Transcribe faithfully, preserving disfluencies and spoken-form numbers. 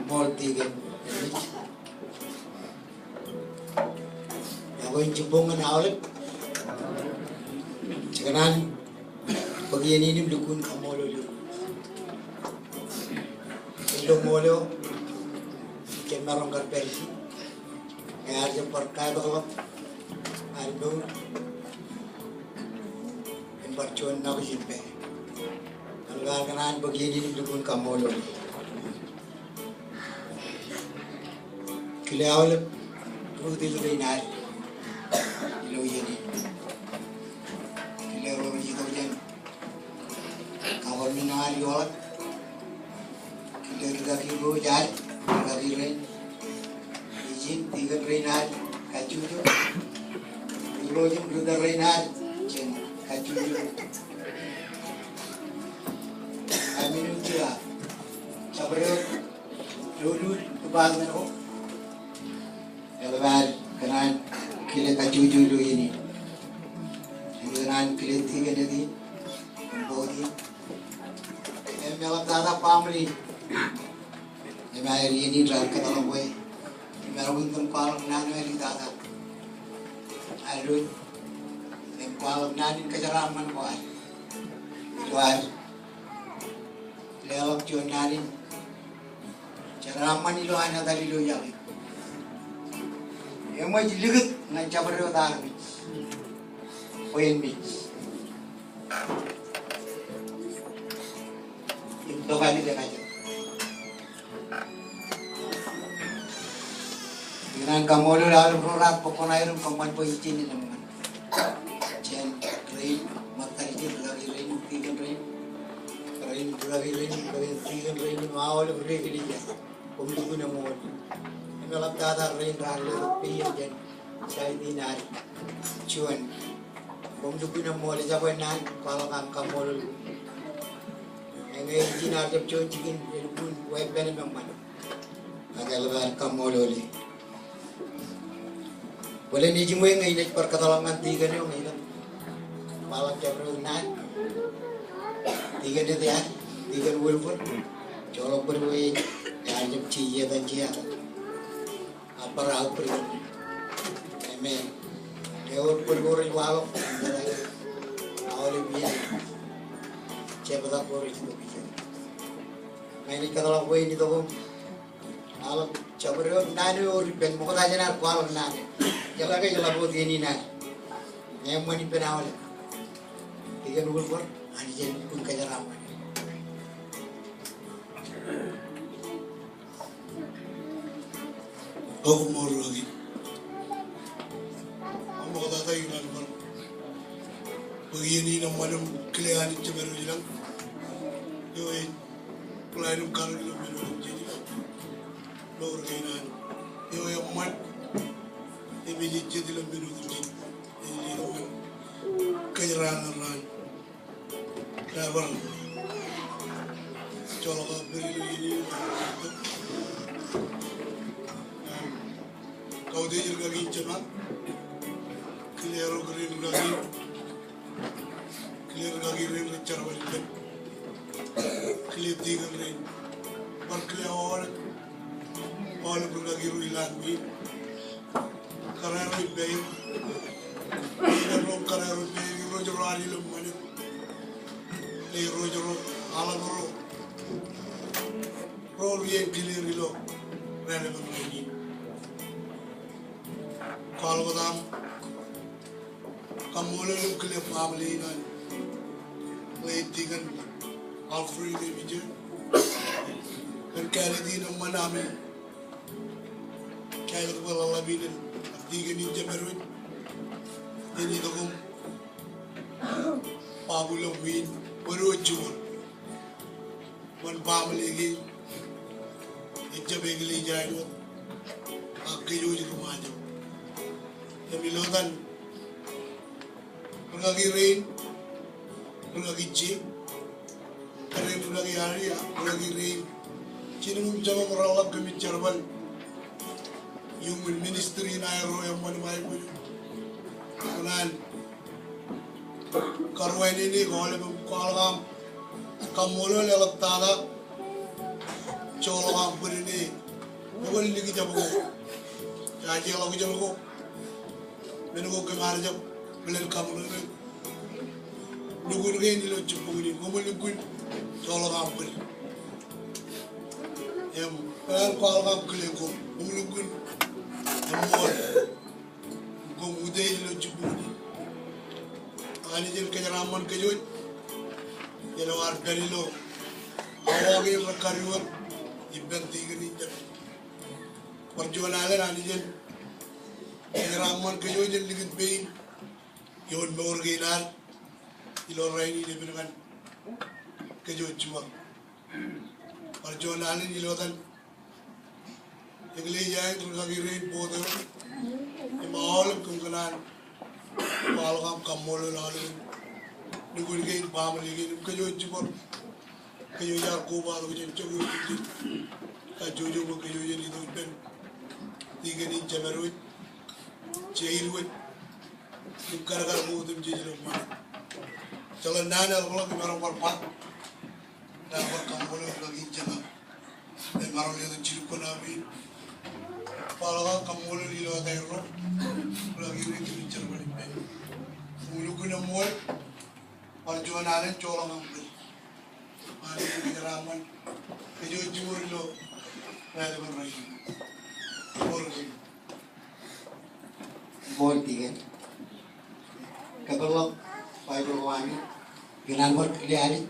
Ṃool tikōn. Iọkwe in jibboñ ñan aolep. Jekōṇaan bōk iien in im lukkuun kaṃṃoolol eok ilo ṃool eo. Jemaroñ kar pād ijin ñe ear jab bar kaetōḷọk ad mour im bar juon ṇabōj in pā. Eḷap aō kōṇaan bōk iien in im lukkuun kaṃṃoolol. Kile aolep rūtōl rein ad ilo iien in. Kile ro rej itok jān government eo ad ioḷañ. Kile rūkaki ro ad, rūkaki rein ijin, tikōn rein ad kajjojo. Ro ijin rūtōl rein ad jān kajjojo. Amen. Ilo jabdewōt doulul department ko, eḷap aō kōṇaan kile kajjojo ilo iien in. Im kōṇaan kile tikōn eo in im board in im eḷaptata family. Im aer iien in raar kōtḷọk bwe imaroñ in kōn kwaḷọk naan eo āliktata ad ilo, im kwaḷọk naan in kōjeraaṃṃan ko ad ilo ad leḷọk juon naan in jeraaṃṃan ilo an etal ilo iaḷ in. Eṃōj likūt ñan jabdewōt armej bwe en mej im tokālik ekajet. Ikōṇaan kaṃṃoolol aolep ro raar bōk koṇaer im kōṃṃan bwe ijin en eṃṃan. Jān rein ṃōttad ijin, rūkaki rein, tikōn rein, rein rūkaki rein, rein tikōn rein im aolep ri-eklejia. Koṃ lukkuun eṃool. Im eḷaptata rein raar letok peier jān side in ad juon. Koṃ lukkuun eṃool, ejabwe naan, kwaḷọk aṃ kaṃṃoolol. Eñin ijin ear jab juon jikin, elukkuun weeppān im eṃṃan. Ak eḷap aer kaṃṃoolole. Bōlen ejiṃwe ñe inaaj bar kōtḷọk ñan tikōn eo ñe ij kwaḷọk jabdewōt naan. Tikōn eo ear, tikōn Wilbur. Joḷọk bōd bwe ear jab jijet etan jea. Ak bar aō bōd. Amen. Ewōr bōd ko rej waḷọk. Aolep iien. Jebta ko rej itok ijo. Ña inaaj kōtḷọk bwe en itok im kwaḷọk jabdewōt naan eo ewōr ippān ṃokta jān ad kwaḷọk naan eo. Jeḷā ke jeḷā bōd iien in ad. Ñe eṃṃan ippān aolep. Tikōn Wilbur, Anij en lukkuun kōjeraaṃṃan. Koṃṃool rūkaki. Ṃoktata ikōṇaan bar bōk iien in eṃṃan im kile Anij Jemedwōj ilañ. Eo ej plan im karōk ilo men otemjej. Mour kein an eo eṃṃan im ej jet ilo men otemjej. Ej letok ñan kōjeraaṃṃan raan. Bar joḷọk aō bōd ilo iien in. Kautiej rūkaki in jema. Kile ro rein rūkaki. Kile rūkaki rein rej jerbal ippān. Kile tikōn rein. Bar kile aolep, aolep rūkaki ro ilowaan ṃwiin. Kōrā ro ippān. Kōrā ro, kōrā ro ippān, irooj ro ad ilo ṃanit. Irooj ro, aḷap ro. Ro rej kile ro ilo raelep in rainin. Kwaḷọk wōt aṃ kaṃṃoolol im kile family in an late tikōn Alfred Emijer. Kōn kāālōt in eṃṃan ami kāālōt bwe ḷōḷḷap in, tikōn in Jemedwōj en itok im babu ilo ṃwiin, wōn eo ej jibwid. Wōn family kein ejjab eklejia in wōt, ak kōj wōj ri Ṃajeḷ. Im ilo etan rūkaki rein, rūkaki Jake, kōrā in rūkaki Ari, rūkaki rein jinen im jemān reḷḷap kōmij jerbal iuṃwin ministry in aerro eṃṃan im aikuj. Kōṇaan karuwainene aolep im kwaḷọk aṃ kaṃṃoolol eḷaptata joḷọk aṃ bōd in, eṃṃan likjab ko. Jajeḷọkjeḷ ko. Men ko kōm ar jab bōlen kaṃṃoolol. Lukkuun kein ilo jibboñ in, koṃṃool lukkuun joḷọk aṃ bōd. Im kwaḷọk aṃ kile ko, koṃṃool lukkuun. Im ṃool. Koṃ utiej ilo jibboñ in. Anij en kōjeraaṃṃan kōj wōj ilo ad pād ilo awa kein rekar wōt ippān tikōn in jab. Bar juon alen Anij en kōjeraaṃṃan kōj wōj en likin pein ioon mour kein ad ilo rainin epen ñan kōj wōj jibwe. Bar juon alen ilo etan eklejia in, rūkaki rein, board rein, im aolep kōm kōṇaan kwaḷọk aṃ kaṃṃoolol aolep in lukkuun kein, baaṃle kein, im kōj wōj jibwe. Kōj wōj ar kobatok jān jokwe kajjojo bwe kōj wōj en itok ippān tikōn in, jemād wōj, jeid wōj, im kadkad ko otemjej ilo ṃaan. Jeḷā naan eḷapḷọk imaroñ bar ba, naan bar kaṃṃoolol rūkaki in jeḷā. Im maroñ letok jidik kuṇaō in. Kwaḷọk aṃ kaṃṃoolol ilo etaerro, rūkaki rein, kōmij jerbal ippān. Koṃṃool lukkuun im ṃool. Bar juon alen joḷọk aṃ bōd. Anij en kōjeraaṃṃan kōj wōj jibwe ilo raelep in rainin. Ṃool. Ṃool tikōn. Kōpeḷḷọk Baibōḷ ko ami. Ikōṇaan bar kile Anij